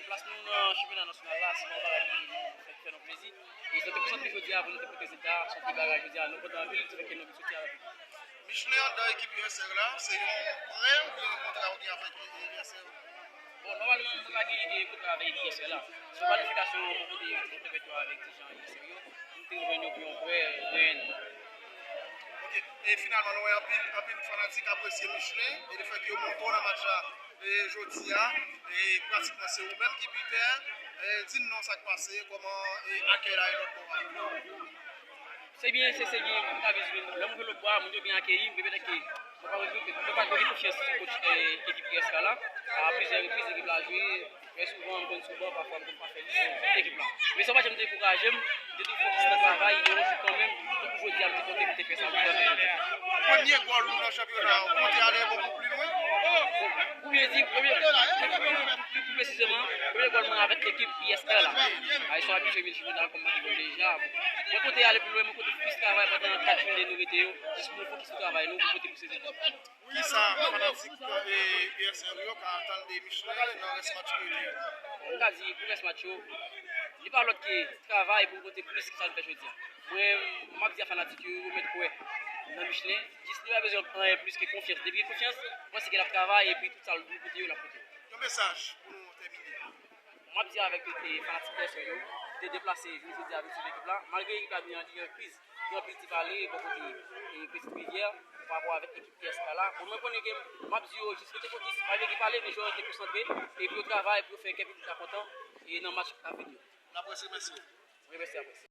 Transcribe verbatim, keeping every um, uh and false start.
Plas nou nan chanpyona nasyonal la, se yon bagay ki fè, fè nou plezi. E nou te konsantre jodi a pou nou te pote rezilta, se yon ti bagay jodi a, nou kontan anpil, se fè ke nou vin soti avèk li. Michelin anndan ekip U S R la, se yon prè oubyen yon kontra ou gen avèk U S R? Bon, nòmalman, mwen pa gen, gen kontra avèk U S R la. Se yon planifikasyon mwen te, mwen te fè avèk dirijan U S R yo. Mwen te jwenn yo pou yon prè, yon an. Ok. E finalman, nou wè anpil, anpil fanatik apresye Michelin e lefètke yo monte w nan match la e jodi a. E pratikman se ou menm ki bitè. E, di n non sa k pase, kòman e akèy la ye lòt bò a? Se byen, se, se byen, m ta vin jwenn lè m rive lòt bò a, moun yo byen akeyi m, men petèt ke mwen pa gen, mwen pa gen konfyans nan coach, eh, ekip U S K la. A plizyè repriz, ekip la jwe trè souvan, m konn sou ban, pafwa m konn pa fè li pou ekip la. Men sa pa janm dekouraje m, m te toujou fokis nan travay, e yon jou kanmenm, tankou jodi a, m te konte pou te fè sa pou jodi a. Premye gòl ou nan chanpyona a, ou konte ale bon pou pli lwen? Pou byen di, premye, pou, pou, pou presizeman, premye gòl mwen avèk ekip U S K la. A, se yon abitye m, m te konn make gòl deja. Mwen konte ale pi lwen, mwen konte plis travay pandan kat jounen nou rete yo, jis pou nou fokis sou travay nou, pou pote plis rezilta. Kisa fanatik, eh, U S R yo ka atann de Michelin nan rès match yo? Mwen ka di, pou rès match yo, li pa lòt ke travay pou nou pote plis ke sa nou fè jodi a. Mwen, m ap di a fanatik yo, yo mèt kwè nan Michelin, jis li pa bezwen anyen plis ke konfyans. Depi gen konfyans, mwen se ke l ap travay, epi tout sa nou pote yo, l ap pote yo. Yon mesaj pou nou tèmine. M ap di avèk tout, eh, fanatik U S R yo, ki te deplase vin jodi a vin swiv ekip la, malgre ekip la vin an, li an kriz, gen anpil ti pale bò kote, eh, Petite Rivière, pa rapò avèk ekip U S K la. Bon, mwen konnen ke m ap di yo jis rete fokis, malgre gen pale, men jwè yo rete konsantre, e pou yo travay, pou yo fè kè piblik la kontan, e nan match k ap vini yo. N ap remèsye w. Remèsye a près.